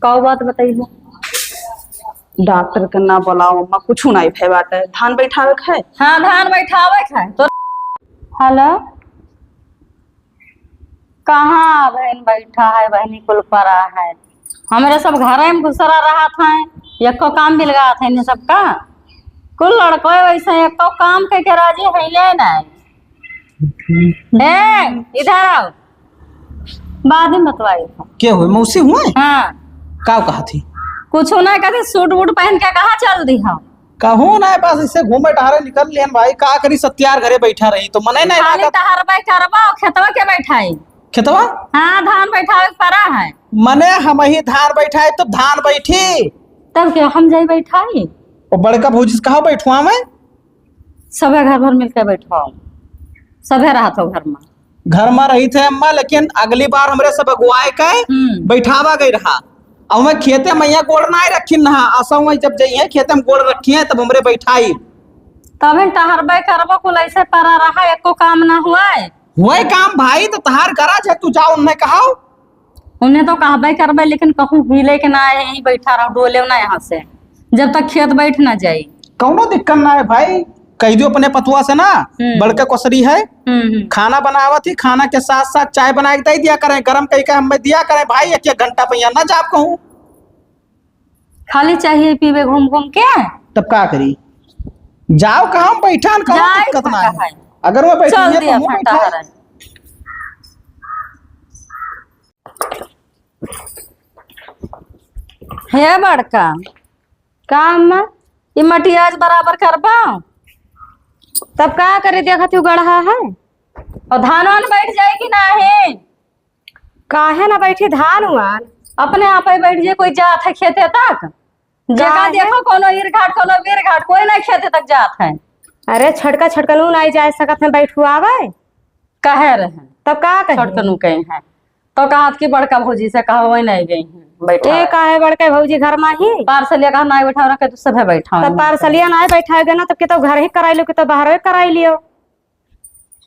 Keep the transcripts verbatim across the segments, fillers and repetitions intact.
का बात बताइबो? डॉक्टर के ना बोलाओ अम्मा, कुछ नाहीं भय बाटे। धान बैठावे के है? हाँ, धान बैठावे के है। तो हेलो, कहाँ बहन बैठा है, बहनी कुल परा है। हमरे सब घरे में घुसरा रहत हैं, एको काम मिल गया था इन्हें सबका। कुल लड़को वैसे एको काम के, के राजी है ये नहीं। ए, इधर आओ, बाद में बतवाई। के हुए, मौसी हुए? हाँ। का कहा थी? कुछ ना कहते, सूट वूट पहन के कहाँ चल दी हम? कहूँ ना, बस इसे घूमे टहरे निकल लियन भाई, का करी, सत्यार घरे बैठा रही तो मने नहीं खाली लागत। टहरबे करबा, खेतवा के बैठाई। खेतवा? हाँ, धान बैठावे के परा है। मने हम ही धान बैठाई, तब धान बैठी। तब के हम जाई बैठाई? वो बड़का भौजी से कहा बैठवा में? सभे घर भर मिलके बैठवाओ, सभे रहत हो घर में। घर में रही थे अम्मा, लेकिन अगली बार हमरे सब अगुवाए के हम्म। बैठावा गई रहा। अब मैं खेते में यहाँ गोड़ ना रखी ना, असो में जब जइहे खेते में गोड़ रखी है तब हमरे बैठाई। तब हम टहरबे करबो, कुल ऐसे परा रहा, एको काम ना हुआ है। हुए काम भाई, तो तहार गरज है, तू जाओ उन्हें कहाओ। उन्हें तो कहबे करबे, लेकिन कहूँ हिले के ना है, यहीं बैठा रहो, डोले ना यहाँ से, जब तक खेत बैठ ना जाई। कौनो दिक्कत ना है भाई, कह दियो अपने पतुआ से ना, हम्म। बड़के कोसरी है, हम्म, हम्म। खाना बनावत ही, खाना के साथ साथ चाय बना के दे दिया करें, गरम कई के हमें दिया करें भाई, एक एक घंटा पहिया ना जाब कहूँ। खाली चाहिए पीबे घूम घूम के। तब का करी, जाओ कहाँ बैठा न, कौनो जाए दिक्कत ना है। है। अगर वो बैठी चल है तो दिया हम फटा बैठा। हरा। हे बड़का, का अम्मा? ई मटिया आज बराबर करबा? तब का करे, देखत हूँ गड़हा है। और धान वान बैठ जाए कि नाही? काहे ना बैठी धान वान? अपने आप ही बैठ जाए, कोई जात है खेते तक? जेका काहे? देखो कोनो ईर घाट, कोनो बीर घाट, कोई नहीं खेते तक जात है। अरे छटका छटकनू नहीं जा सकत है बैठुआवे। कहे रहे। तब का कहे? छोटकनू कहे हैं। तो कहत कि बड़का भौजी से कहा, वही नहीं गई हैं, बैठा ए, है। काहे बड़का भौजी घर में ही? पार्सलिया कहा, "नहीं बैठा रखे, तू सभे बैठा तब है।" पार्सलिया नहीं बैठा गए ना, तब के तो घर ही कराई लियो, कि तो बाहर ही कराई लियो।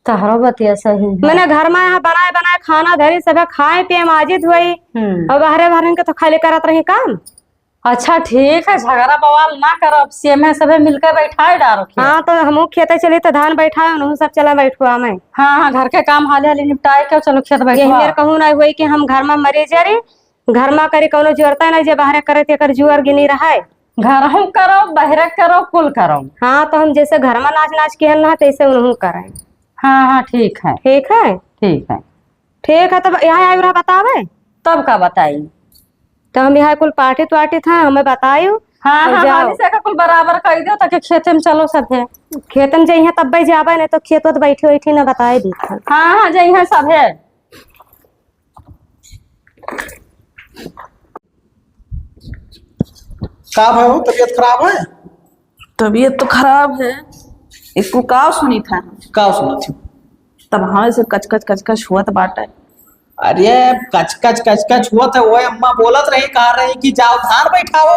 तहरो बतिया सही है। मैंने घर में यहाँ बनाए बनाए खाना धरी, सभे खाए पिए माजिद हुई। हम्म। और बाहरे बाहर के तो खाली करत रही काम। अच्छा, ठीक है, झगड़ा बवाल ना करो, अब सेम है, सभे मिलकर बैठाए डारो खेत। हाँ, तो हमहू खेते चली, तो धान बैठाए, उनहू सब चला बैठुआ में। हाँ, हाँ, घर के काम हाले हाले निपटाए के, चलो खेत यही बैठुआ। मेरे कहूँ ना हुई कि हम घर में मरे जरी, घर में करी, कौनो जोरता नहीं, जे बाहरे करे, तेकर जुअर गिनी रहाए। घर हम करो, बहरे करो, कुल करो। हाँ, तो हम जैसे घर में नाच नाच किहन ना, तैसे उनहू करें। हाँ, हाँ, ठीक है। ठीक है? ठीक है। ठीक है, तब यहाँ आयु रहा बतावे। तब का बताई? तो हम यहाँ कुल पार्टी वार्टी था, हमें बतायु। हाँ, और हाँ, जाओ। हाली से का कुल बराबर कर दो, ताकि खेते में चलो सभे। खेते में जइहे तब भी जाबे, नहीं तो खेत तो बैठी बैठी ना बताए दी था। हाँ, हाँ, जइहे सभे। का भयो, तबीयत खराब है? तबीयत तो खराब है, एको का सुनी था। का सुनी थी? तब हमें से कचकच कचकच हुआ तो बाटे। अरे कचकच कचकच हुआ था, वो अम्मा बोलत रही, कहा रही कि जाओ धान बैठाओ।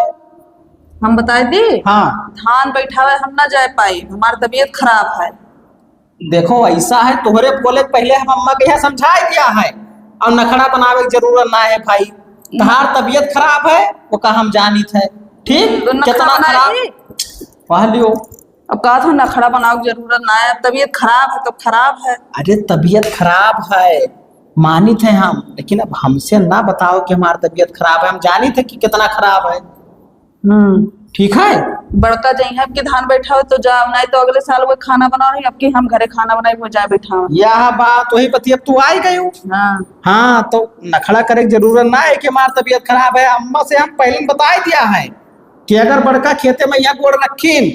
हम बताए दी? हाँ। धान बैठावे हम ना जाए पाई, हमार तबीयत खराब है। देखो, ऐसा है, तोहरे बोले के पहले हम अम्मा के यहाँ समझाए दिया है, और नखड़ा बनावे के जरूरत ना है भाई। तहार तबीयत खराब है, वो का हम जानित है, ठीक? तो नखड़ा कितना बनाए खराब। दी? पहन लियो। अब कहा था नखड़ा बनावे के जरूरत ना है, तबीयत खराब है तो खराब है। अरे, तबीयत खराब है, मानित है हम, लेकिन अब हमसे ना बताओ कि हमार तबीयत खराब है, हम जानित है कि कितना खराब है। हम्म। ठीक है? बड़का जइहे, अब की धान बैठाओ तो जाओ, नहीं तो अगले साल वो खाना बनाओ, नहीं, अब की हम घरे खाना बनाए, वो जाए बैठाओ। यह बात वही पति, अब तू आई गई हो। हाँ। हाँ, तो नखड़ा करे के जरूरत ना है कि हमार तबीयत खराब है। अम्मा से हम पहले ही बताए दिया है कि अगर बड़का खेते में यहाँ गोड़ रखीन,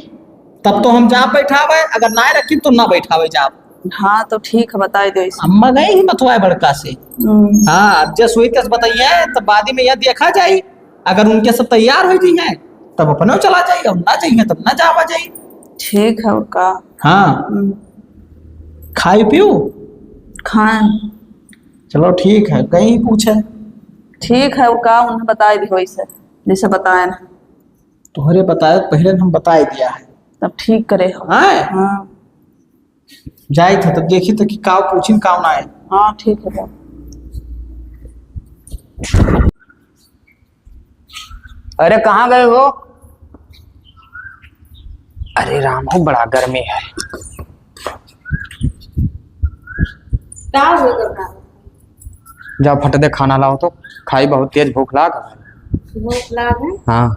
तब तो हम जाब बैठावे, अगर ना रखीन तो ना बैठावे जाब। हाँ, तो ठीक है, बताए दो इसे। अम्मा गई ही बतवाए बड़का से। हम्म। हाँ, अब जस हुई तस बताइए, तब बाद में यह देखा जाए। अगर उनके सब तैयार हो गई हैं, तब अपने चला जाइए, और ना जाइए, तब ना जावा जाइए। ठीक है, और का? हाँ। हम्म। खाई पियो? खाएं। चलो, ठीक है, गई पूछे। ठीक है, और का, उन्हें बताए दी वैसे, जैसे बताए ना। तोहरे बताए, पहले हम बताए दिया है। तब ठीक करे हो। हाँ? हाँ। जाइत है, तब देखी तो कि काव पूछिन, काव ना आए। हाँ, ठीक है, तब। अरे, कहाँ गए हो? अरे राम हो, बड़ा गर्मी है। का हो गया? जाओ, फट दे खाना लाओ तो खाई, बहुत तेज भूख लाग। भूख लाग है? हाँ।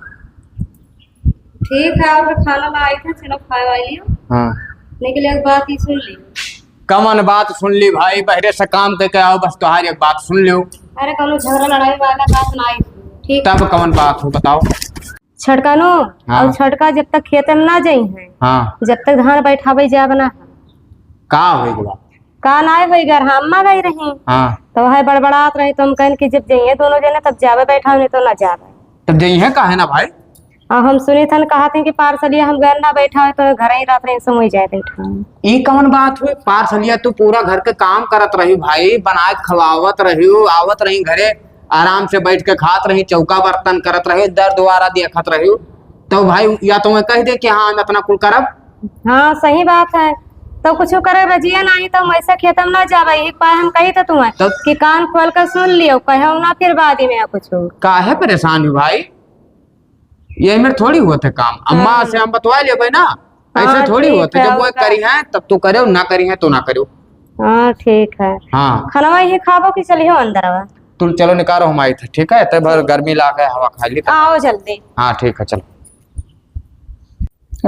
ठीक है, और खाना लाई थे, चलो खाए वाई लियो। हाँ। निकले एक बात ही सुन ली। कमन बात सुन ली भाई, बहरे से काम करके आओ, बस तुम्हारी एक बात सुन लियो। अरे, कौनो झगड़ा लड़ाई वाला बात ना आई। ठीक। तब कमन बात हो, बताओ। छटका नो, हाँ। और छटका जब तक खेते में ना जाई हैं, हाँ। जब तक धान बैठावे जाब ना। का होई गवा? का नाय होई, घर अम्मा गई रही। हाँ। तो वह बड़बड़ात रही, तो हम कहन कि जब जइहे दोनों जने तब जाबे बैठावे, नहीं तो ना जाबे। तब जइहे काहे ना भाई? और हम सुनी थन कहा थे कि पार्सलिया हम घर ना बैठावे, तो घर ही रात रही समय जाए बैठावे। ई कौन बात हुई? पार्सलिया तू पूरा घर के काम करत रही भाई, बनाए खवावत रही, आवत रही घरे, आराम से बैठ के खात रही, चौका बर्तन करत रही, दर दुआरा देखत रही। तो भाई या तो मैं कह दे कि हाँ, हम अपना कुल करब। हाँ, सही बात है। तो कुछ करे रजिया नाही तो हम ऐसे खेत में ना जाबे, यही पाए हम कही तो तुम्हें तब कि कान खोल कर सुन लियो, कहो ना फिर बाद में कुछ। काहे परेशान हो भाई? ये में थोड़ी होत है काम, अम्मा हाँ। से हम बतवा लेबे ना, ऐसे हाँ, थोड़ी ठीक होत है, है, जब वो और का? करी है तब तू करे, ना करी है तो ना करो। हाँ, ठीक है। हाँ। खाना वही खाबो कि चलियो अंदर आवा? तुम चलो निकालो, हम आई थे, ठीक है? तब भर गर्मी लाग है, हवा खा ली तब। आओ जल्दी। हाँ, ठीक है, चलो।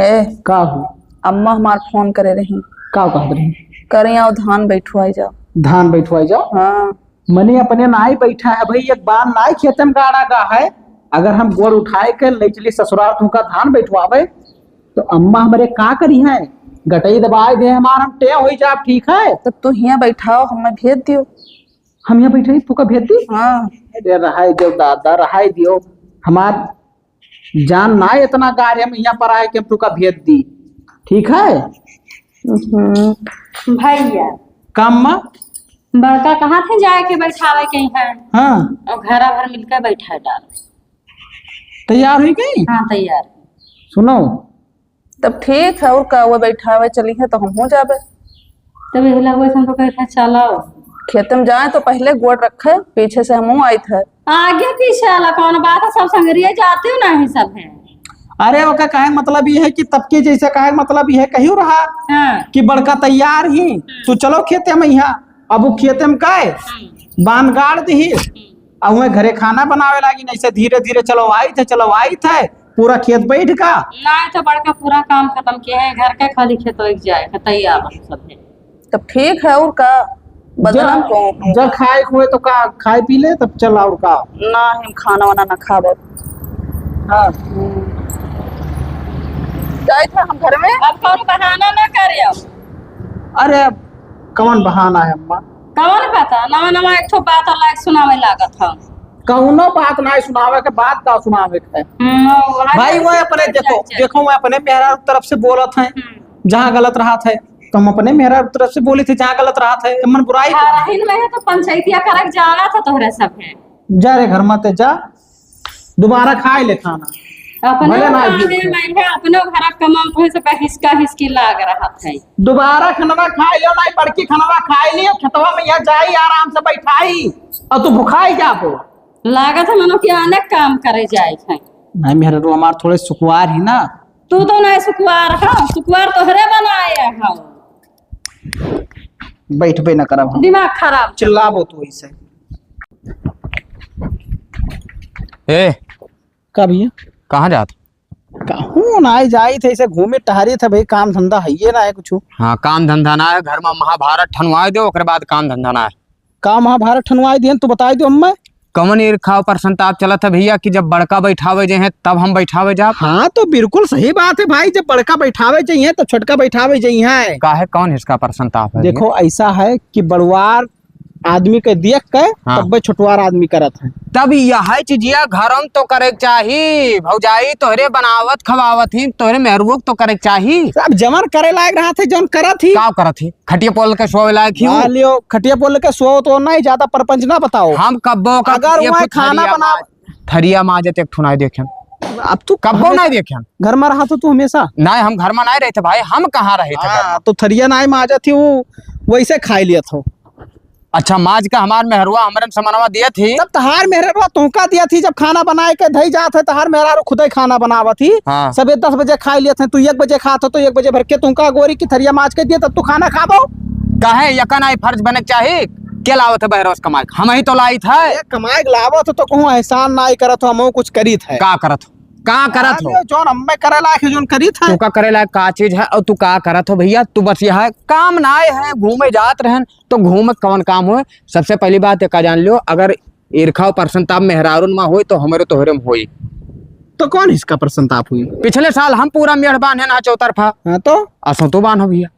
ए, का हो? अम्मा हमार फोन करे रही। का कहत रही? करे आओ धान बैठवाई जाओ। धान बैठवाई जाओ? हाँ। मने अपने नाई बैठा है भाई, एक बार नाई खेते में गाड़ा गा है। अगर हम गोड़ उठाए के ले चली ससुराल तुमका धान बैठवावे, तो अम्मा हमरे का करी है? गटई दबाए दे हमार, हम टे होई जाब, ठीक है? तब तू हियाँ बैठाओ, हमें भेज दियो। हम यहाँ बैठे, तू का भेज दी? हाँ। अरे रहाई दियो दादा, रहाई दियो। हमार जान ना इतना गार है, हम यहाँ पर आए कि हम तू का भेज दी। ठीक है? हम्म, भैया। का अम्मा? बड़का कहा थे जाए के बैठावे के हैं। हाँ। और घरा भर मिलकर बैठा डाल। तैयार हुई गई? हाँ, तैयार। सुनो, तब ठीक है, और का, वो बैठावे चली है तो हम हो जाबे। तब एहू लगवे से हमको कहे थे, "चलो।" खेते में जाए तो पहले गोड़ रखे, पीछे से हमहू आइत है। आगे पीछे वाला कौन बात है, सब संगरिया जाते हो ना ही सब है। अरे ओका कहे मतलब ये है कि तब के जैसे कहे मतलब ये है, कहियो रहा हाँ। कि बड़का तैयार ही, तू चलो खेते में यहाँ। अब वो खेते में काहे हम्म। बांध गाड़ दी, हम्म। आ उहें घरे खाना बनावे लागी, नहीं से धीरे धीरे चलो आई थे, चलो आई थे, पूरा खेत बैठ का। नहीं तो बड़का पूरा काम खत्म किए हैं, घर के खाली खेत एक जाए के तैयार हम सब है। तब ठीक है, और का बदनाम जब, कौन? जब खाए हुए तो का खाए पी ले, तब चल और का। ना, हम खाना वाना ना खाब। हाँ। हम्म। जाए थे हम घर में। अब कौन बहाना ना करे अब। अरे अब कौन बहाना है अम्मा? कौन पता, नवा नवा एक ठो बात अलग सुनावे लागत है। कौनो बात ना सुनावे के, बात का सुनावे के है? हम्म, वहाँ भाई, जाके वो अपने चल देखो, जाए, चल। देखो, वो अपने मेहरारू तरफ से बोलत हैं, हम्म। जहाँ गलत रहत है, तो हम अपने मेहरारू तरफ से बोली थे, जहाँ गलत रहत है, एमन बुराई हाँ, तो रहीन में है तो पंचायतिया करक जाना था तोहरे सब है। जा रे घर मत जा, दोबारा खाए ले खाना। अपने भले ना खाने भी में है, अपने घर कमाम तो से हिसका हिसकी लाग रहत है। दोबारा खनवा खाए लियो, ना बड़की खनवा खाए लियो, खेतवा में यहाँ जाई आराम से बैठाई, और तू भुखाई जाबो। लागत है मनो कि अनेक काम करे जाए है। नहीं मेहरारू हमार थोड़े सुकुवार ही ना। तू तो नहीं सुकुवार हो, सुकुवार तोहरे बनाए हो। बैठबे न करब हम। दिमाग खराब। चिल्लाबो तू ऐसे। ए। का भैया? कहाँ जात? कहूँ ना जाई थे, ऐसे घूमे टहरी थे भाई, काम धंधा है ये ना है कुछ। हाँ, काम धंधा ना है, घर में महाभारत ठनवाए दो, ओकरे बाद काम धंधा ना है। का महाभारत ठनवाए दिहन, तू बताई दियो हमें। कवन ईर्खा और प्रसन्नता चलत है भैया कि जब बड़का बैठावे जे हैं तब हम बैठावे जाब? हाँ, तो बिल्कुल सही बात है भाई, जब बड़का बैठावे जे हैं तब छोटका बैठावे जे हैं। काहे, कौन इसका प्रसन्नता है भैया? देखो, ऐसा है कि बड़वार आदमी के देख के हाँ। तब्बे छोटवार आदमी करत है। तब यह चीजिया घरम तो करे के चाही, भौजाई तोहरे बनावत खवावत ही, तोहरे मेहरुओ के तो करे के चाही। अब जवन करे लायक रहत है, जवन करत ही। का करत ही? खटिया पोल के सोवे लायक ही हाँ, हूँ। लियो, खटिया पोल के सोवत हो नहीं, ज्यादा परपंच ना बताओ। हम कब्बो का अगर ये वहाँ कुछ खाना थरिया बना माज-, थरिया माजत एक ठो नाई देखेन। अब तू कब्बो हमेशा नहीं देखेन। घर में रहा तो तू हमेशा? नहीं, हम घर में नहीं रहते भाई, हम कहाँ रहे थे घर हाँ, में? तो थरिया नाई माजत ही वो वैसे खाए लिया था। अच्छा, माज का हमार मेहरुआ हमरे समनवा दिया थी। तब तहार मेहरुआ तुहका दिया थी, जब खाना बनाए के धई जात है, तहार मेहरारू खुदे खाना बनावत ही। हाँ। सबे दस बजे खाई लियत है, तू एक बजे खात हो, तो एक बजे भर के तुहका गोरी की थरिया माज के दिया, तब तू खाना खाबो। काहे, यका नाई फर्ज बने के चाही? के लावत है बहरवा से कमाए के? हमही तो लाइत है। ए, कमाए के लावत हो तो कहूँ एहसान नाई करत हो, हमहू कुछ करीत है। का करत हो? का करत हो? अरे, जौन हम्मे करे लायक है, जौन करीत है। तू का करे लायक का चीज है और तू का करत हो भैया? तू बस यह है, काम नाई है, घूमे जात रहन, तो घूमे कवन काम होए? सबसे पहली बात ये का जान लियो, अगर ईर्खा और प्रसन्नताप मेहरारून मा होई, तो हमरे तोहरे मा होई। तो कौन हिसका प्रसन्नताप हुई? पिछले साल हम पूरा मेड़ बान्हे ना चौतरफा। हाँ तो? असो तो बान्हो भैया।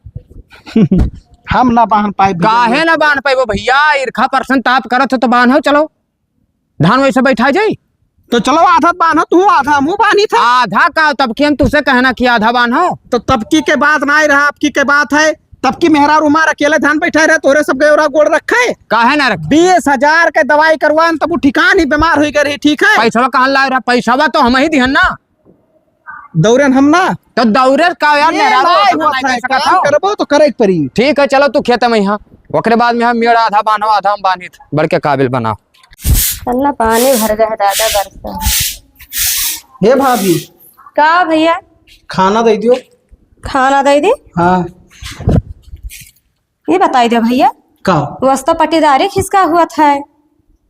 हम ना बान्ह पाए भैया। काहे ना बान्ह पाइबो भैया? ईर्खा प्रसन्नताप करत हो तो बान्हो, चलो। धान वैसे बैठा जाई। तो चलो आधा बान्हो, तू आधा हमहू बान्ही था। आधा का? तब की हम तुसे कहना कि आधा बान्हो। तो तब की के बात ना रहा, अब की के बात है। तब की मेहरारू हमार अकेले धान बैठा रहे, तोरे सब गेवरा गोड़ रखे। काहे ना रखे? बीस हजार के दवाई करवान, तब वो ठिकान ही बीमार हुई गए रही, ठीक है? पैसवा कहाँ ला रहा? पैसवा तो हमही दिहन ना। दौरन हम ना। तो दौरे का यार, ये मेहरारू नाई होत है, नहीं कर सकत काम हो। करबो तो करे के पड़ी। ठीक है, चलो तू खेत में यहाँ, ओकरे बाद में हम मेड़ आधा बान्हो, आधा हम बान्ही, बड़के काबिल बनाओ। चल ना, पानी भर गए है दादा, बरसा। हे भाभी। का भैया? खाना दे दियो। खाना दे दी? हाँ। ये बताई दे भैया। का? वस्ता पट्टीदारी खिसका हुआ था।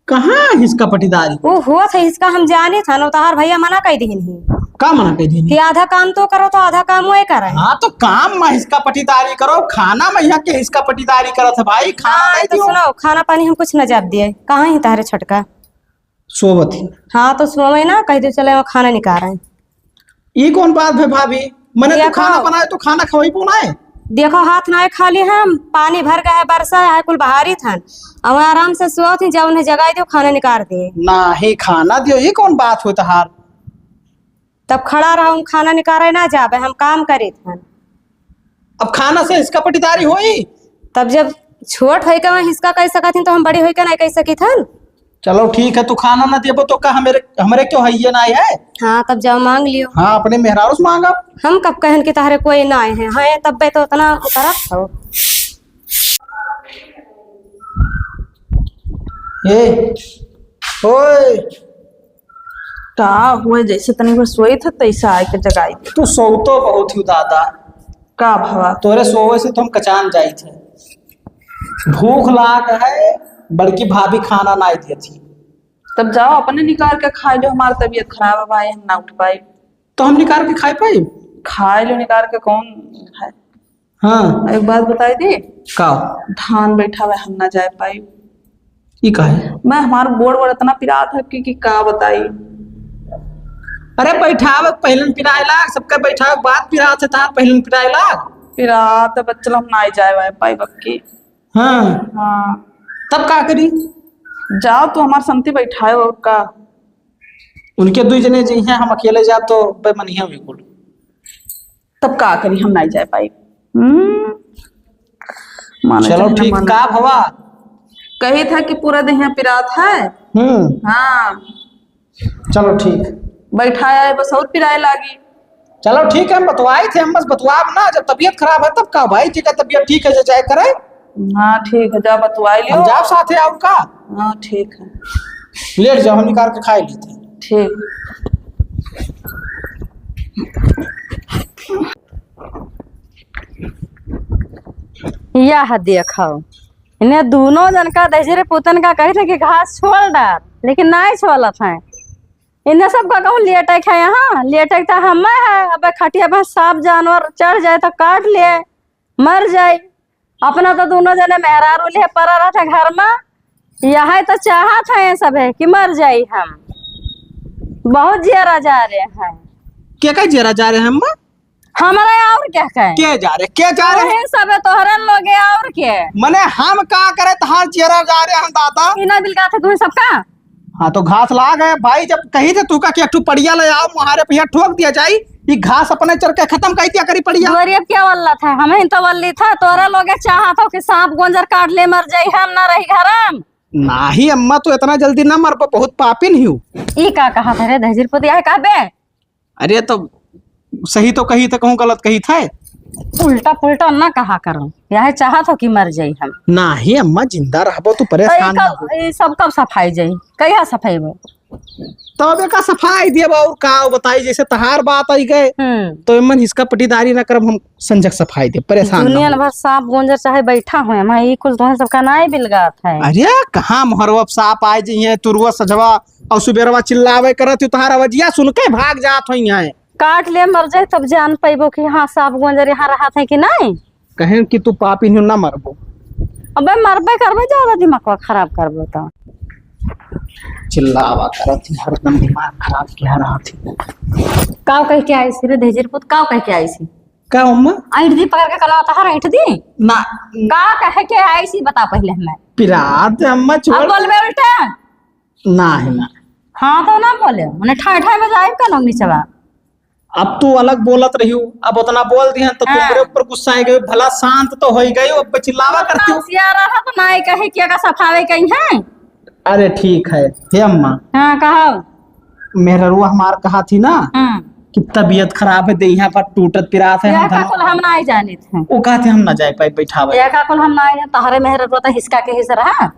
कहाँ हिसका पट्टीदारी? वो हुआ था हिसका, हम जाने था ना, तोहार भैया मना कइ दिहिन ही। का मना कइ दिहिन? कि आधा काम तो करो तो आधा काम वही करे। हाँ, तो काम में हिसका पट्टीदारी करो, खाना में यहाँ के हिसका पट्टीदारी करत है भाई, खाना हाँ, नहीं तो दियो। सुनो, खाना पानी हम कुछ न जाब दिए, कहाँ ही तारे छोटका? सोवत ही। हाँ, तो सोवे ना, कह दे चले वो खाना निकाल रहे हैं। ई कौन बात है भाभी? मने तू देखो। खाना बनाए तो खाना खवाई पो ना है? देखो, हाथ ना खाली हम, पानी भर गए है, बरसा है, कुल बहारी थन। अब आराम से सोवत ही, जाओ उन्हें जगाई दो, खाना निकाल दे। ना ही खाना दियो, ई कौन बात हो तहार? तब खड़ा रहो, हम खाना निकाले ना जाबे, हम काम करे थन। अब खाना से हिसका पट्टीदारी होई? तब जब छोट होई के वहाँ हिसका कह सकत हन, तो हम बड़ी होई के नहीं कह सकित हन? चलो ठीक है, तू खाना ना देबो तो का हमरे, हमरे क्यों है, ये ना है? हाँ, तब जाओ मांग लियो। हाँ, अपने मेहरारू से मांगा। हम कब कहन कि तहरे कोई ना आए हैं, हाँ, तब बे तो उतना करत हो। ए, ओए। का हुए, जैसे तनी भर सोई था, तैसे आए के जगाई दे। तू सोवतो बहुत ही दादा। का भवा? तोरे सोवे से तो हम कचान जाई थे। भूख लाग है, बड़की भाभी खाना नाई दिए थी। तब जाओ अपने निकाल के खा लो, हमार तबीयत खराब है भाई, हम ना उठ पाई। तो हम निकाल के खाए पाई? खा लो निकाल के, कौन है? हाँ। एक बात बताई दी। का? धान बैठा हुआ, हम ना जाए पाई। ई काहे? मैं, हमार गोड़ वोड़ इतना पिरात है कि, कि का बताई। अरे बैठावे पहले पिराए लाग, सबके बैठावे बाद पिरात है, तार पहले पिराए लाग। पिरात है बच्चल, हम ना जाए वाए पाई बक्की। हाँ। हाँ। तब का करी? जाओ तो हमार संती बैठाए और का। उनके दुई जने जी हैं, हम अकेले जाब तो बेमनिया हुई कुल। तब का करी, हम नाई जाए पाई। हम्म, माने चलो चाहे ना ठीक, माने। का भवा? कही था कि पूरा देहिया पिरात है। हम्म। हाँ। चलो ठीक। बैठाया है बस और पिराए लागी। चलो ठीक है, हम बतवाई थे, हम बस बतवाब ना, जब तबीयत खराब है तब का भाई, ठीक है, तबीयत ठीक है, जो चाहे करे। हाँ ठीक है, जा बतवाई लियो। हम जाब साथे और का? हाँ ठीक है। लेट जाओ, हम निकाल के खाए लेते हैं। ठीक। यह देखो, इन्हें दोनों जन का दहिजरे पुतन का कही थे कि घास छोल डाल, लेकिन नाई छोलत हैं। इन्हें सब का कहूँ लेटे के है यहाँ, लेटे के तो हमें है। अब खटिया पे सांप जानवर चढ़ जाए तो काट ले, मर जाए। अपना तो दोनों जने मेहरारू ले पड़ा रहता घर में। यह तो चाहत है ये सब है कि मर जाई हम। बहुत जियरा जा रहे हैं। के का जियरा जा रहे हैं अम्मा? हमारे और क्या कहे? के जा रहे, के जा रहे? वही सब है तोहरे लोगे और के? मने हम का करे तहार जियरा जा रहे हम दादा? इना बिल का था तुम्हें सबका? हाँ, तो घास लाग है भाई, जब कही थे तू का कि एक ठो पड़िया ले आओ, मुहारे पे यहाँ ठोक दिया जाई, ये घास अपने चर के खत्म कर दिया करी पड़िया। गोरी अब क्या वल्ला था, हमें तो वल्ली था, तोरा लोगे चाहत हो कि सांप गोंजर काट ले मर जाई, हम ना रही घर में। नाही अम्मा, तू इतना जल्दी ना मर, बहुत पापिन ही हूँ। ई का कहा था रे दहिजर पुतिया है कहबे? अरे तो सही तो कही थे, कहूँ गलत कही थे? उल्टा पुल्टा ना कहा करो, यह चाहत हो कि मर जाई हम। नाही अम्मा, जिंदा रहबो, तू तो परेशान ना हो। ई सब कब सफाई जाई, कहिया सफाई बा? तब एका सफाई देब, और का बताई, जैसे तहार बात आई गए, हम्म। तो एमन हिसका पटीदारी ना करब, हम संझक सफाई देब, परेशान ना दुनिया हो। भर सांप गोंजर चाहे बैठा हो, हम ई कुल तोहन सबका नाई बिलगात है। अरे, कहाँ मोहरवा पे सांप आए जी हैं, तुरुआ सजवा और सुबेरवा चिल्लावे करत हो, तहार आवाजिया सुन के भाग जात हो यहाँ। काट ले मर जाए, तब जान पैबो कि हाँ, सांप गोंजर यहाँ रहत है कि नहीं। कहें कि तू पापी नहीं ना मरबो। अबे मरबे करबे, ज्यादा दिमागवा खराब करबो तो। चिल्लावा करत ही, हरदम दिमाग खराब किया रहत ही। काव कह के आई सी रे दहिजर पुत, काव कह के आई सी? का अम्मा? ऐंठ दी पकड़ के कला तहार ऐंठ दी। ना। का कह के आई सी बता पहले हमें। पिरात अम्मा छोड़। अब बोलबे उल्टे? ना है ना। हाँ तो ना बोले, उन्हें ठाए ठाए बजाए का लोग नीचवा। अब तू अलग बोलत रही हो, अब उतना बोल दिया तो हाँ। तुमरे ऊपर गुस्सा आ गए, भला शांत तो हो ही गए, अब चिल्लावा करती हो। होशियार रहा तो ना ही कहे कि अगर सफावे कहीं है। अरे ठीक है, हे अम्मा। हाँ, कहो। मेहररुआ हमार कहा थी ना हाँ। कि तबीयत खराब है, देहिया पर टूटत पिरात है, हम एका धन- कुल हम ना ही जानित हैं। वो कहते हम ना जाए पाए बैठावे। एका कुल हम ना ही, तहरे मेहररुआ तो हिसका के हिस रहा।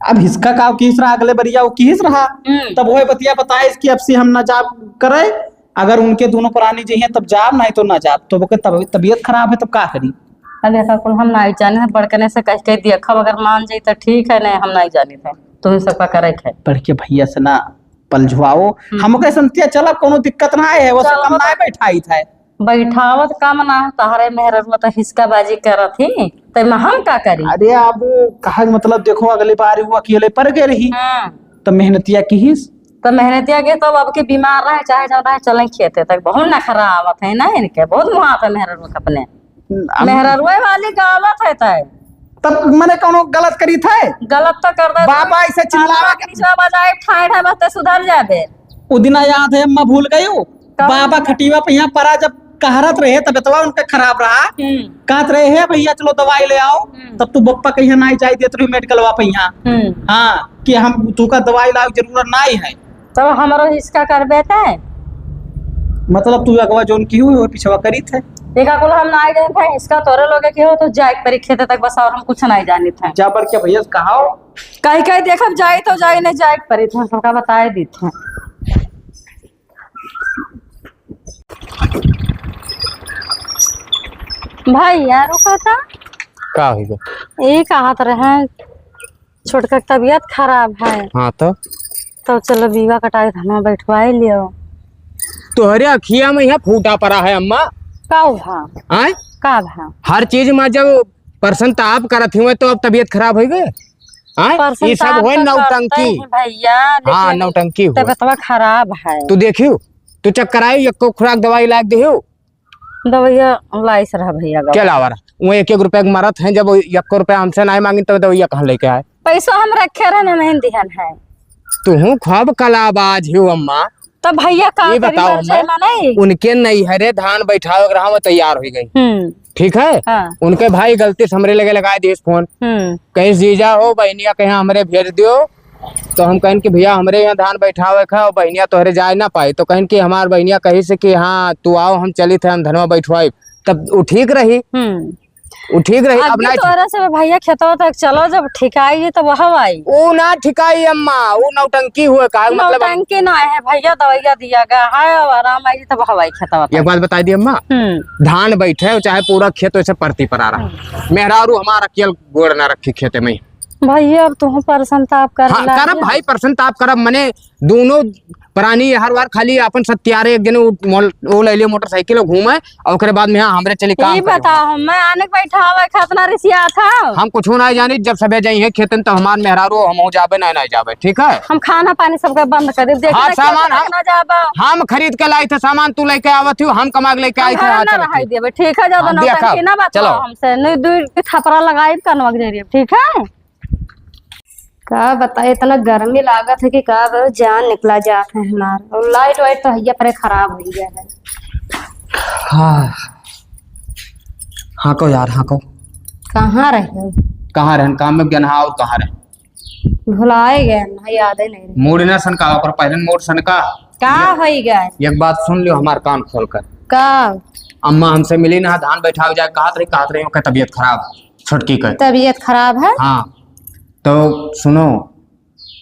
अब हिसका का किहिस रहा, अगले बरिया वो किहिस रहा, हम्म। तब वही बतिया बताइस कि अब से हम ना जाब करे, अगर उनके दोनों प्राणी जइहें तब जाब, नहीं तो ना जाब। तो ओके तब-, तबीयत खराब है, तब का करी? अब एका कुल हम नाई जाने हैं, बड़कने से कह के देखब, अगर मान जाई तो ठीक है, नहीं हम नाई जाने थे, तुम सबका करे के है। बड़के भैया से ना पलझुआओ, हम्म। हमके संतिया चलब, कोनो दिक्कत ना है, वो सब चलो। हम ना बैठाई थे। बैठावत काम ना हो, तहरे मेहररुआ तो हिसकाबाजी करत ही, ते में हम का करी? अरे, अब वो कहे के मतलब, देखो, अगली बार वो अकेले पड़ गए रही, हाँ। तो मेहनतिया किहिस। तो मेहनतिया के तो अब के बीमार रहे, चाहे जौन रहे, चलें खेते तक। बहुत नखरा आवत है ना इनके, बहुत मुहात है मेहररुआ अपने। अब मेहररुआ वाली गावत है तय। तब मने कौनो गलत करी थे? गलत तो कर दे। बाबा ऐसे चिल्लावा के निचवा बजाए, ठाए ठाए बस ते सुधर जाबे। उ दिना याद है, अम्मा भूल गई हो? कौन? बाबा खटिया पे यहाँ परा जब कहरत रहे, तबियतवा उनके खराब रहा, हम्म। कहत रहे, "हे भैया, चलो दवाई ले आओ।" हम्म। तब तू बप्पा कहिया नाई जाए देत रही मेडिकलवा पे यहाँ। हम्म। हाँ, कि हम तुका दवाई लाओ जरूरत नाई है। तब हमरो हिसका करबे ते? मतलब तू अगवा जौन की हुई, वो पिछवा करी थे। एका कुल हम नाई जाने थे, हिसका तोरे लोगे की हो, तो जाए के परी खेते तक बस, और हम कुछ नाई जाने थे। जा बड़के भैया से कहाओ। कहीं कहीं देखब जाए तो जाए, नहीं जाए के परी थे, सबका बताए दी थे। भैया, रुका था। का होई गो? ई कहत रहे, छोटका के तबियत खराब है। हाँ तो? तो चलो बीवा कटाई धनवा बैठवाए लियो। तोहरे अखिया में यहाँ फूटा पड़ा है अम्मा। का भा? आय? का भा? हर चीज में जब परसंताप करत हुए तो अब तबियत खराब होई गए? आय? ई सब परसंताप होए तो नौटंकी। करते ही भैया, हाँ, लेकिन नौटंकी हुए। तबियतवा खराब है। तू देखियो, तू चक्कर आयो, यक्को खुराक दवाई लाग दियो। दवाइया लाइस रहा भैया गवा। के लावा रहा? वो एक एक रुपया के मरत हैं, जब वो यक्को रुपया हमसे नाहीं मांगिन, तब दवाइया कहाँ लेके आए? पैसा हम रखे रहन, नहीं दिहन है। तुहूँ खूब कलाबाज हो अम्मा। तो भैया का ये करी, बताओ मर जाए अम्मा, माने? उनके नैहरे धान बैठावे के रहा, वो तैयार हो गई। हम्म। ठीक है? हाँ। उनके भाई गलती से हमरे लगे लगाए दिए फोन। हम्म। कहीं जीजा हो, बहनिया कहीं हमरे भेज दियो। तो हम कहन कि भैया, हमरे यहाँ धान बैठावे का, और बहनिया तोहरे जाए ना पाई। तो कहन कि हमार बहनिया कही से कि हाँ, तू आओ, हम चली थे, हम धनवा बैठवाई। तब वो ठीक रही। हम्म। वो ठीक रही। अब अब ना तोहरा से भैया खेतवा तक चलो, जब ठिकाई तब वह आई। वो ना ठिकाई अम्मा, वो नौटंकी हुए का, मतलब नौटंकी ना है भैया, दवाइया दिया गया है, अब आराम आई तब हवाई खेतवा तक। एक बात बताई दी अम्मा, हम्म। धान बैठे, चाहे पूरा खेत वैसे परती पर आ रहा। हम्म। मेहरारू हमारा अकेल गोड़ ना रखी खेते में। भैया, अब तुहूँ परसंताप कर हाँ, ला करब के। भाई, परसंताप करब, मने दोनों प्राणी हर बार खाली अपन सत्यारे एक जने उ-, मोल-, वो ले लियो मोटरसाइकिल और घूमे, और ओकरे बाद में हाँ, हमरे चली काम ई करे बताओ, वाला। मैं आने के बैठा हुआ है, खतना रिसिया था। हम कुछ ना जानी, जब सबे जाई है खेतन तो हमार मेहरारू, हम हो जाबे, नहीं, नहीं जाबे, ठीक है? हम खाना पानी सबका बंद कर देब, देखना हाँ, सामान हम, ना जाबा। हम खरीद के लाई थे, सामान तू लेके आवत हो, हम कमा के लेके हम आई थे, घर हाँ, ना चलो, रहाई ठीक। देबे, ठीक है? ज्यादा हाँ, देखा, नौटंकी ना बात चलो। हमसे, नहीं, दू थपरा लगाई कनवा के जरिए, ठीक है? का बताई, इतना गर्मी लागत है कि का बताई, जान निकला जात है हमार। और लाइट वाइट तो हैया परे खराब हो गया है। हाँ। हाँ को यार, हाँ को। कहाँ रहे? कहाँ रहन? काम में गया ना, और कहाँ रहे? भुलाए गए ना, याद ही नहीं रहे। मूड ना सन का, ओकर पहले मूड सन का। का ये, होई गए? एक बात सुन लियो हमार कान खोल कर। का? अम्मा हमसे मिली ना, धान बैठावे जाए कहत रही, कहत रही ओकर तबियत खराब है, छोटकी के। तबियत खराब है? हाँ, तो सुनो,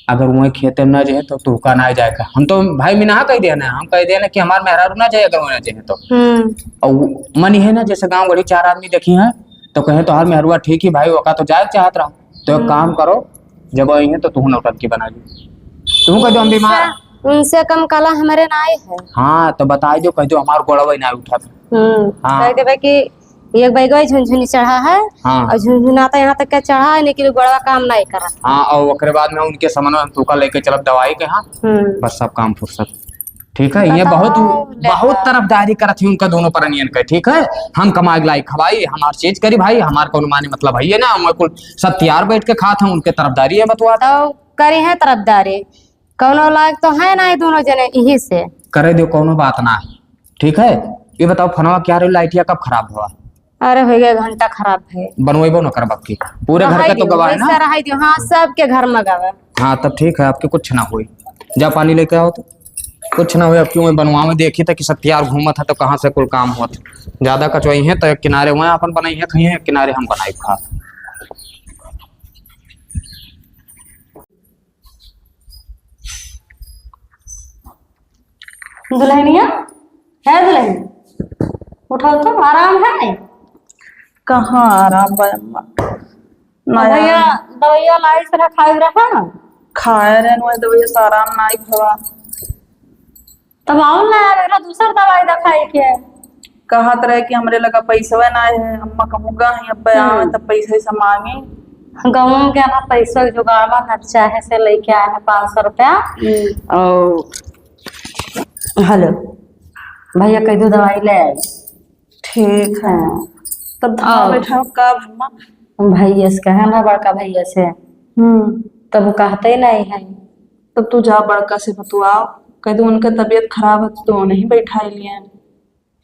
अगर वहीं खेते में ना जाए तो तुहका ना जाए का। हम तो भाई मिनाहा कह दिया ना, हम कह दिया ना कि हमार मेहरारू ना जाए, अगर वहीं ना जाए तो। हम्म। और वो मन है ना, जैसे गाँव गढ़ी चार आदमी देखी हैं तो कहे, "तोहार मेहरुआ ठीक ही भाई, ओका तो जाए चाहत रहा।" तो एक हम्म। काम करो, जब आई है तो तुहू नौटंकी बना ली, तुहू कह दो हम बीमार। उनसे, उनसे कम कला हमारे ना आए है। हाँ, तो बताई दो, कह दो हमार गोड़वा ही ना उठत। हम्म, हाँ। कह देबे कि एक बैगवा झुनझुनी चढ़ा है, हाँ। और झुनझुनाता यहाँ तक के चढ़ा है, लेकिन गोड़वा काम नहीं करत। हाँ, और ओकरे बाद में उनके समन्वय हम तुहका लेके चलब दवाई के, हाँ। हम्म। बस सब काम फुर्सत। ठीक है, ये बताओ, बहुत, लेकर बहुत तरफदारी करत ही उनका दोनों परनियन के, ठीक है। हम कमाई लाई खवाई, हमार चीज करी भाई, हमार कौन माने मतलब है ये ना, हमार कुल सब तैयार बैठ के खात हैं, उनके तरफदारी है बतवा। तो करी है तरफदारी, कौनो लायक तो है ना ये दोनों जने, यही से। करे दो, कौनो बात ना है, ठीक है। ये बताओ, फनवा क्या रे, लाइटिया कब खराब हुआ? अरे, हो गया, घंटा खराब है। बनवाइबो न करब आपकी। पूरे घर के तो गवाह है ना? वैसे रहाई दियो। हाँ, सबके घर में गवा। हाँ, तब ठीक है, आपके कुछ ना होई। जा पानी लेके आओ तो। कुछ ना होई, आपकी वहीं बनवा में देखी था कि सत्यार घूमत है तो कहाँ से कुल काम होत। ज्यादा कचवाई है तो एक किनारे वहीं अपन बनाई है, खाई है, एक किनारे हम बनाई खा। दुल्हनिया, है दुल्हन, उठो तो, आराम है? कहाँ आराम बा अम्मा? अब ना भैया, आराम। दवाइया लाई से खाए रहा? खाए रहन, वही दवाइया से आराम नाई भवा। तब आओ ना यार, एकरा दूसर दवाई दिखाई के। कहत रहे कि हमरे लगा पैसवे ना है, अम्मा कहूँ गई, अब हम्म। आवे तब पैसे से मांगी। गाँव के ना पैसा जुगाड़ बा, घर चाहे से लेके आए हैं पाँच सौ रुपया। हम्म। और हेलो, भैया कह दो दवाई ले आई। ठीक है। हाँ। तब धावा और बैठाओ का अम्मा? भैया से कहे ना, बड़का भैया से। हम्म। तब वो कहते ही नहीं है। तब तू जा बड़का से बतुआओ, कह दो उनका तबीयत खराब है तो नहीं बैठाई लिए।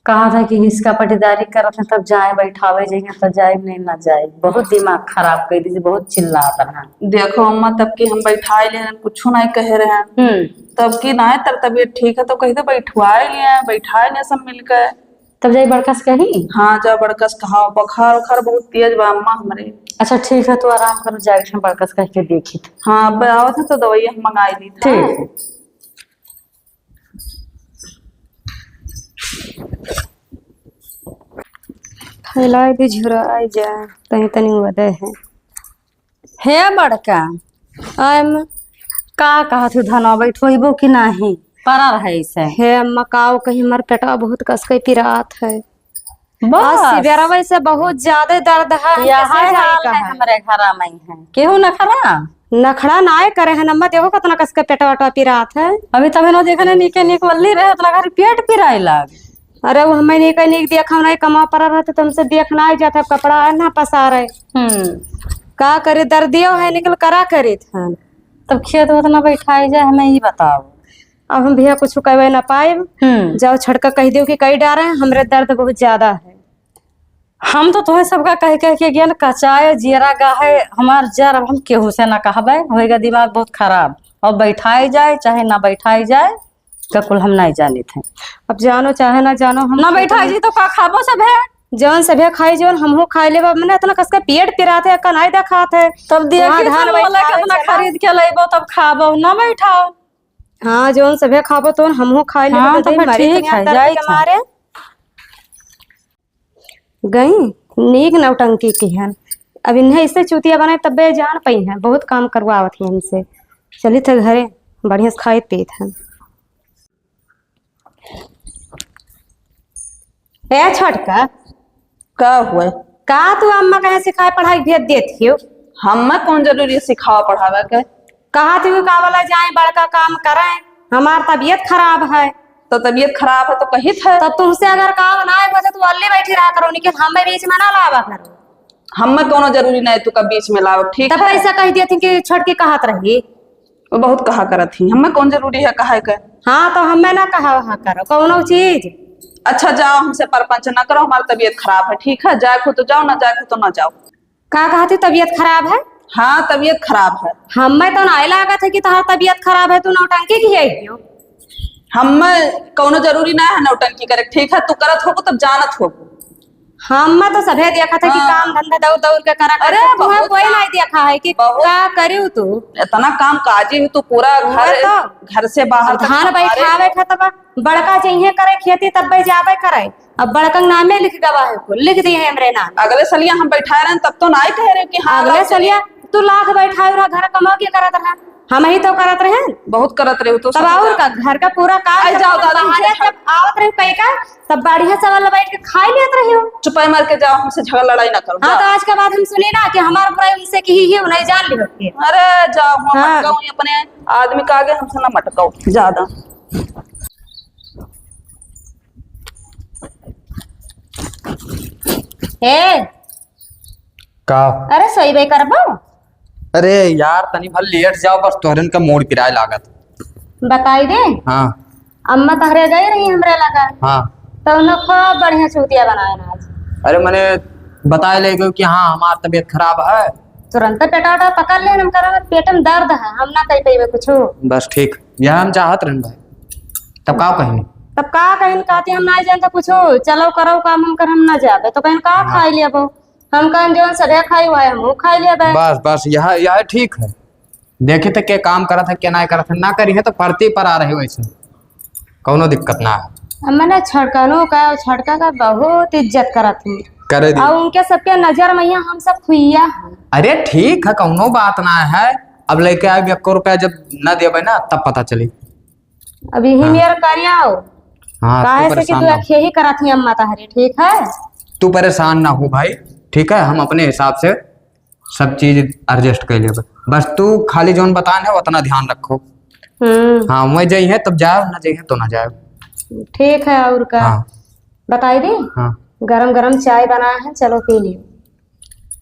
कहा था कि इसका पटीदारी करत है, तब जाए बैठावे जाइए, तो जाए नहीं ना जाए। बहुत दिमाग खराब कर दीजिए, बहुत चिल्लात रहा। देखो अम्मा, तब की हम बैठाए लिए हैं, कुछ नहीं कहे रहे हैं। हम्म। तब की ना तर तबीयत ठीक है तो कह दो बैठवाए लिए हैं, बैठाए लिए सब मिलकर। तब जाई बड़का से कही? हाँ, जा बड़का से कहा, बुखार उखार बहुत तेज बा अम्मा हमरे। अच्छा ठीक है, तू आराम करो, जाए हम बड़का से कह के देखी। हाँ, अब आवत है तो दवाई हम मंगाई ली था। ठीक है। फैलाए दे झुराए जा, तनी तनी वदे है। हे बड़का, आय म-, का कहत हूँ धनवा, बैठोइबो कि नाही? परा रहे इसे। हे अम्मा, काव कहीं हमार पेटवा बहुत कस के पिरात है। बस। आज सिबेरवा से बहुत ज्यादा दर्द है, हम यह कैसे जाई हाल है कहाँ? हमरे घरा में है। केहू नखरा? नखरा नाय करे है, अम्मा, देखो कितना कस के पेटवा वेटवा पिरात है। अभी तभी न देखने नीके नीक वल्ली रहे, उतना घर पेट पिराए लाग। अरे, वो हमें नीके नीक देखा नहीं, कमा परा रहते तो हमसे देखना ही जाता, कपड़ा है ना पसारे। हम्म। का करे, दर्दियो है, निकल करा करे था। तब खेत वेत ना बैठाए जाए, हमें ही बताओ। अब हम भैया कुछ कहवे ना पाएब। हम्म। जाओ छड़का कह दियो कि कई डारे, हमरे दर्द बहुत ज्यादा है। हम तो तुम्हें सबका कह कह के गेल कचाए जियरा गाहे हमार जर, अब हम केहू से ना कहबे, होएगा दिमाग बहुत खराब। अब बैठाए जाए चाहे ना बैठाए जाए, का कुल हम नहीं जानित है। अब जानो चाहे ना जानो, हम ना बैठाए जी तो का खाबो सब है? जौन सभे खाई, जौन हमहू खाई लेबा। मने इतना कसके पेट पिरात है, का नहीं देखात है। तब देखी वहाँ धान सब बोले बैठावे कितना चला। खरीद के लेबो तब खाबो, ना बैठाओ। हाँ, जौन सभे खाबो तो हमहू खाई लेबा, हाँ, तो दे तब मारे ठीक इतने है, दर्द जाई के था। मारे। गई, नीक नौटंकी की हन। अब इन्हें इससे चूतिया बनाए तब्बे जान पई हैं, बहुत काम करवावत हैं इनसे। चली थे घरे, बढ़िया से खाइत पीत हैं। ए छोटका। का हुआ? का तू अम्मा कहे सिखाए पढ़ाई भेज देत हियो? हम्मा कौन जरूरी है सिखावा पढ़ावे के? कहा थी का बोला जाए बड़का काम करे, हमार तबीयत खराब है। तो तबीयत खराब है तो कहित है। तो तुमसे अगर काम ना आए तो तू अल्ली बैठी रहा करो, लेकिन हमें बीच में ना लावा करो। हमें कौनो जरूरी नहीं तू का बीच में लाओ, ठीक तब है? कैसे कह दिया थी कि छोटकी कहत रही? वो बहुत कहा करत ही, हमें कौन जरूरी है कहा के? हाँ, तो हमें ना कहा वहा करो कौनो चीज। अच्छा जाओ, हमसे परपंच ना करो, हमारी तबीयत खराब है, ठीक है? जाए को तो जाओ, ना जाए को तो ना जाओ। का कहती तबीयत खराब है? हाँ, तबीयत खराब है। हमें तो नाय लागत है कि तोहार तबीयत खराब है, तू नौटंकी की है क्यों? हम कौनो जरूरी ना है नौटंकी करे, ठीक है? तू करत होबू तब जानत होबू। हम तो सभे देखत है कि हाँ। काम धंधा दौड़ दौड़ के करा अरे, करत, तुम्हें बहुत कोई काम। नहीं देखा है कि बहुत। का करियो तू? इतना काम काजी है तू, पूरा वह घर, तो। घर से बाहर अब तक धान संभाले बैठावे हो। खतबा, बड़का जइहे करे खेती तब जावे करे। अब बड़का नामे लिख गवा है को, लिख दिए हमरे नाम। अगले सलिया हम बैठाए रहन तब तो नाई कह रहे कि हाँ, अगले लाओ सलिया चलिए। तू लाख बैठाए रहा, घर कमा के करत रहा, हम ही तो करत रहे। बहुत करत रहे हो तो तब सब और काम। का, घर का पूरा काम आई सब जाओ करत दादा, रहे। हमसे जब आवत रहे पैका, तब बढ़िया चावल बैठ के खाई लेत रही हो। चुपाई मार के जाओ, हमसे झगड़ा लड़ाई ना करो, हाँ, जाओ। तो आज के बाद हम सुनी ना कि हमार बुराई उनसे की ही, उन्हें जान ली होती है। अरे जाओ, हम हाँ। मटकाओ अपने आदमी का आगे, हमसे ना मटकाओ ज्यादा। ए, का? अरे सोइबे करबो? अरे यार, तनी भर लेट जाओ, बस तोहरन का मूड किराए लागत। बताई दे। हाँ। अम्मा तहरे गई रही हमरे लगा। हाँ। तो उन्हें खूब बढ़िया चूतिया बनाए ना आज। अरे मने बताए ले गयो कि हाँ, हमार तबीयत खराब है। तुरंत पेटा उटा पकड़ ले, हम करब पेट में दर्द है, हम ना कह पेबे कुछ। बस ठीक, यह हम चाहत रहन भाई। तब का कहिन? तब का कहिन, कहती हम ना जानते कुछ, चलो करो काम हम कर, हम ना जाबे। तो कहिन का हाँ। खाई लेबो? हम कहन जौन सभे खाई हुआ है, हमहू खाई लेबे। बस, बस, यह, यह ठीक है। देखी तो के काम करत है, के नाय करत है, ना करी है तो परती पर आ रही वैसे। कौनो दिक्कत ना है। अब मैंने छड़कनो का, छड़का का बहुत इज्जत करत हूँ। करे दी। और उनके सबके नजर में यहाँ हम सब खुइया हैं। अरे ठीक है, कौनो बात ना है। अब लेके आए एको रुपया, जब ना देबे ना तब पता चली। अब यही हाँ। मेर करिया हो। हाँ, काहे तू से कि परेशान तू ना हो। अखे ही करत ही अम्मा तहरे, ठीक है? तू परेशान ना हो भाई, ठीक है? हम अपने हिसाब से सब चीज adjust कर लेबे। बस तू खाली जौन बतान है उतना ध्यान रखो। हम्म। हाँ, वह जइहे तब जाओ, ना जइहे तो ना जाओ। ठीक है, और का? हाँ। बताई दी? हाँ। गरम गरम चाय बना है, चलो पी लियो।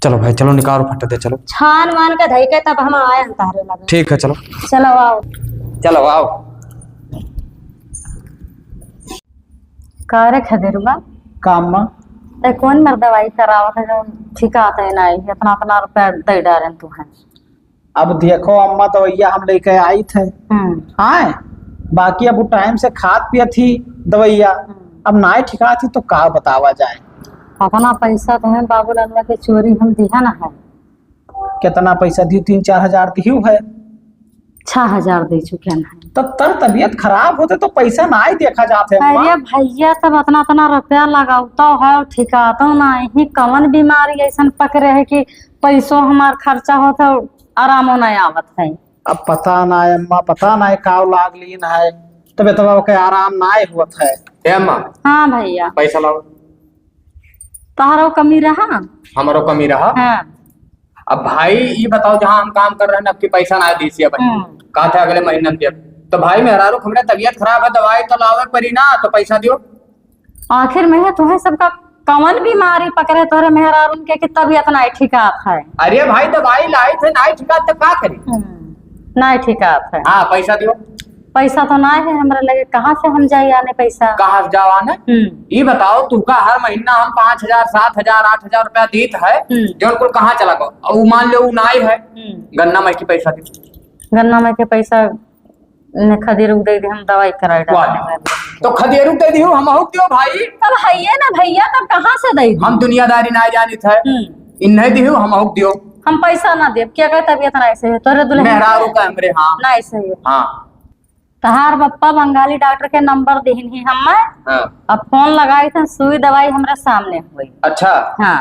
चलो भाई, चलो निकालो फट दे, चलो। छान वान के धई के तब हम आए हैं तहरे लगे। ठीक है, चलो। चलो आओ। चलो आओ। का रे खदेरुआ? काम में। ते कौन मर दवाई करावत है जो ठिकात है नहीं, इतना इतना रुपया दे डारेन तू है। अब देखो अम्मा, दवाइया हम लेके आई थे। हम्म। हाँ, बाकी अब वो टाइम से खात पियत ही दवाइया, हम्म। अब नाय ठिकात ही तो का बतावा जाए। अपना पैसा तुम्हें बाबूलाल के चोरी हम दिया ना है। कितना पैसा दियो? तीन चार हजार दियो है। छह हजार दे चुके हैं। तब तर तबीयत खराब होते तो पैसा ना ही देखा जाते अम्मा। अरे भैया, तब इतना इतना रुपया लगावता है, ठिकातो ना ही, कवन बीमारी ऐसन पकड़े है कि पैसो हमार खर्चा होत है, आरामो ना आवत है। अब पता ना है अम्मा, पता ना है काव लाग लीन है, तबीयत के आराम ना होत है। ए अम्मा। हाँ भैया। पैसा लाओ। तोहरो कमी रहा? हमरो कमी रहा? हाँ। अब भाई, ई बताओ, जहाँ हम काम कर रहे हैं, अब की पैसा ना दी सी भाई। हम्म। कहा था अगले महीने में देब। तो भाई, मेहरारू, हमरे तबीयत खराब है, दवाई तो लावे पड़ी ना, तो पैसा दियो। आखिर में है, तुम्हें सबका कवन बीमारी पकड़े तोरे मेहरारून के कि तबीयत ना ठिकात है? अरे भाई, दवाई लाई थे, ना ठिकात तो का करी? हम्म, ना ठिकात है। हाँ, पैसा दियो। पैसा तो ना है हमरा लगे, कहाँ से हम जाई आने पैसा? कहाँ से जाओ आने? हम्म। ई बताओ, तुका हर महीना हम पाँच हजार, सात हजार, आठ हजार रुपया दीत है, हम्म। जौन कुल कहाँ चला गो? और उ मान लो, उ नाई है, हम्म। गन्ना माई के पैसा दे। गन्ना माई के पैसा ने खदेरू दे दे, हम दवाई कराए वाह। डाले। तो खदेरू दे दियो, हम हो क्यों भाई? तब है ये ना भैया, तब कहाँ से दे दे? हम दुनियादारी ना जानित है। हम्म। इन नहीं दियो, हम हो दियो। हम पैसा ना देब, क्या कहता अभी इतना ऐसे है, तोरे दुल्हन मेहरारू का हमरे, हाँ। ना ऐसे है। हाँ। तहार बप्पा बंगाली डॉक्टर के नंबर दिहिन ही हम्मे। हाँ। अब फोन लगाई थे, सुई दवाई हमरा सामने हुई। अच्छा। हाँ।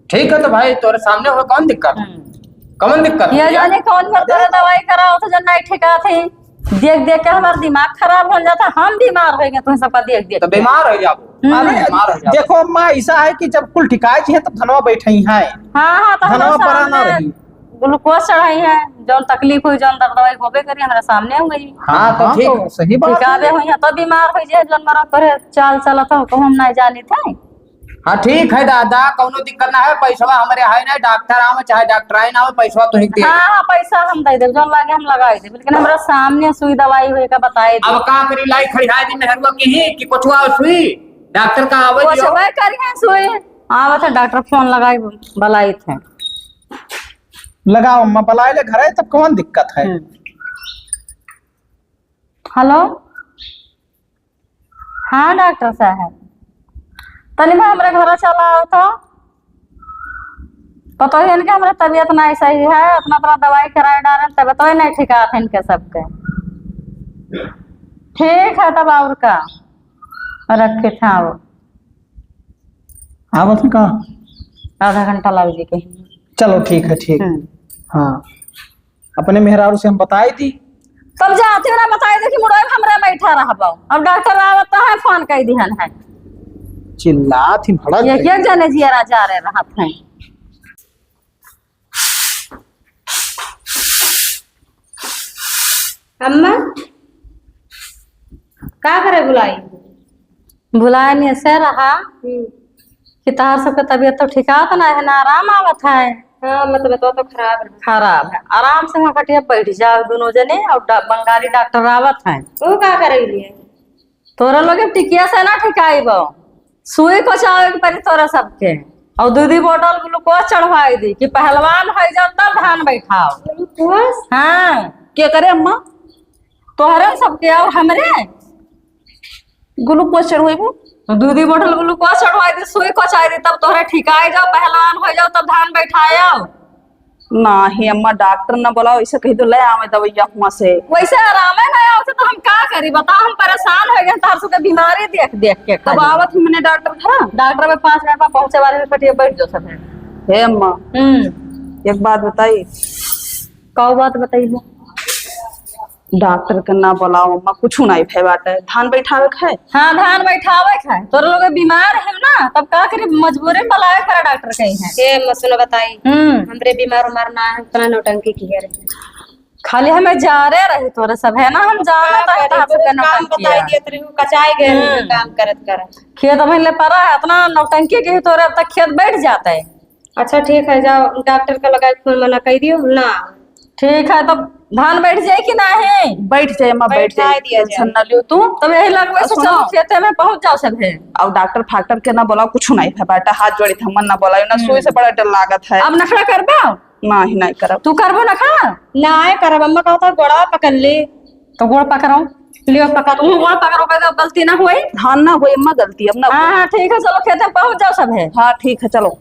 ठीक है, तो भाई तोरे सामने हो, कौन दिक्कत है? हम्म। कौन दिक्कत है ये यार? जाने कौन मर तोरे दवाई कराओ तो जो नहीं ठेका थे। देख देख के हमार दिमाग खराब हो जाता, हम बीमार हो गए तुम सबका देख देख तो के। बीमार हो जाओ। हम्म। अरे बीमार हो जाओ। देखो अम्मा, ऐसा है कि जब कुल ठिकाए चाहिए तब धनवा बैठे ही है। हाँ, हाँ, तो धनवा हमारे परा ना सामने रही। ग्लूकोज चढ़ाई है, जौन तकलीफ हुई, जौन दर्द हुई, होबे करी, हमरा सामने हो गई। हाँ, तो हाँ, ठीक। तो सही बात ठिकावे है। हुई है, तो बीमार हो जाए, जौन मरा करे, चाल चलत हो, कहूँ हम नहीं जानी थे। हाँ, ठीक है दादा, कौनो दिक्कत ना है, पैसवा हमरे है ना, डॉक्टर आवे चाहे डॉक्टराइन आवे, पैसवा तो ही दे। हाँ, हाँ, पैसा हम दे देब, जौन लागे हम लगाई देब, लेकिन हमरा सामने सुई दवाई हुई का बताए दे। अब का करी, लाई खड़ी है दी मेहरुआ की ही कि कोचवा सुई, डॉक्टर का आवे दियो। कोचवा करी है सुई, आवत है डॉक्टर, फोन लगाई, बुलाई थे। लगाओ अम्मा, बुलाए ले घरे, तब कौन दिक्कत है? हम्म। हेलो, हाँ डॉक्टर साहब, तनी बा हमरे घरे चला आओ तो। पतोहियन के हमरे तबियत नाहीं सही है, अतना, अतना दवाई कराए डारेन, तबियत नाहीं ठिकात है इनके सबके। ठीक है, तब और का, रखे थे वो। आवत है का? आधा घंटा लग जी के। चलो ठीक है, ठीक। हम्म। हाँ, अपने मेहरारू से हम बताई दी। तब जाती ना बताई दे कि मुड़े हमरे बैठा रहबो। अब डॉक्टर आवत तो है, फोन कर दिहन है। चिल्लात ही भड़क एक, गई। एक जने जियरा जा रहे रहत हैं। अम्मा, का करे बुलाई? बुलाए नहीं से रहा हम्म। कि तहार सबके तबियत तो ठिकात ना है, ना आराम आवत है। हाँ, मतलब तो, तो खराब है। खराब है। आराम से वहाँ खटिया बैठ जाओ दोनों जने, और डा-, बंगाली डॉक्टर आवत है। वो का करे लिए? तोरा लोग अब टिकिया से ना ठिकाइबो, सुई कोचावे के परी तोरा सबके, और दू दू बोतल ग्लूकोज चढ़वाई दी कि पहलवान हो जाओ तब धान बैठाओ। ग्लूकोज? हाँ। के करे अम्मा? तोहरे सबके और हमरे। ग्लूकोज चढ़वाइबो? दू दू बोतल ग्लूकोज चढ़वाई दी, सुई कोचाई दी, तब तोहरे ठिकाई जाओ, पहलवान हो जाओ तब धान बैठाओ। नाही अम्मा, डॉक्टर ना बोलाओ, ऐसे कही तो ले आवे दवाइया हुआ से। वैसे आरामे ना आवत तो हम का करी बताओ, हम परेशान हो गए, तार सबके बीमारी देख देख के तब खाली। आवत ही मने डॉक्टर घर। डॉक्टर में पाँच मिनट में पहुँचे वाले में खटिया बैठ जाओ सब है। हे अम्मा, हम्म। एक बात बताई। का बात बताइबो? डॉक्टर के ना बोलाओ अम्मा, कुछ नहीं भय बाटे, धान बैठावे के है। हाँ, धान बैठावे के है। तोरे लोग बीमार है ना, तब का करी, मजबूरी में बुलावे के पड़ा डॉक्टर कहीं है। ए अम्मा, सुनो बताई, हम्म। हमरे बीमार उमार ना है, उतना नौटंकी की है। खाली हमें जा रहे रही तोरे सब है ना, हम जाना का तो है करी, तार सबके बहुत काम नौटंकी बताई है। देत रही हूँ, कचाई गए रही हम्म। काम करत करत। खेत में ले पड़ा है, इतना नौटंकी की तोरे अब तक खेत बैठ जाता है। अच्छा ठीक है, जाओ डॉक्टर का लगाए फोन, मना कर दियो ना। ठीक है, तब धान बैठ जाए कि नाही? बैठ जाए अम्मा, बैठ बैठा जाए, दिया जाए। टेंशन ना लियो तू। तब यही लगवे और से सुनो। चलो खेते में पहुँच जाओ सब है। और डॉक्टर फाक्टर के ना बोलाओ, कुछ नहीं है बेटा, हाथ जोड़ी थे, मन ना बोलाओ ना, हम्म। सुई से बड़ा डर लागत है। अब नखड़ा करबो? नाही, नाही करब। तू करबो नखड़ा? नाही करब, अम्मा कहता गोड़वा पकड़ ले। तो गोड़ पकड़ो। लियो पकड़। तू गोड़ पकड़ो, का गलती ना होई? हाँ, ना होई अम्मा गलती, अब ना हाँ, होई। हाँ, ठीक है, चलो खेते में पहुँच जाओ सब है। हाँ, ठीक है, चलो।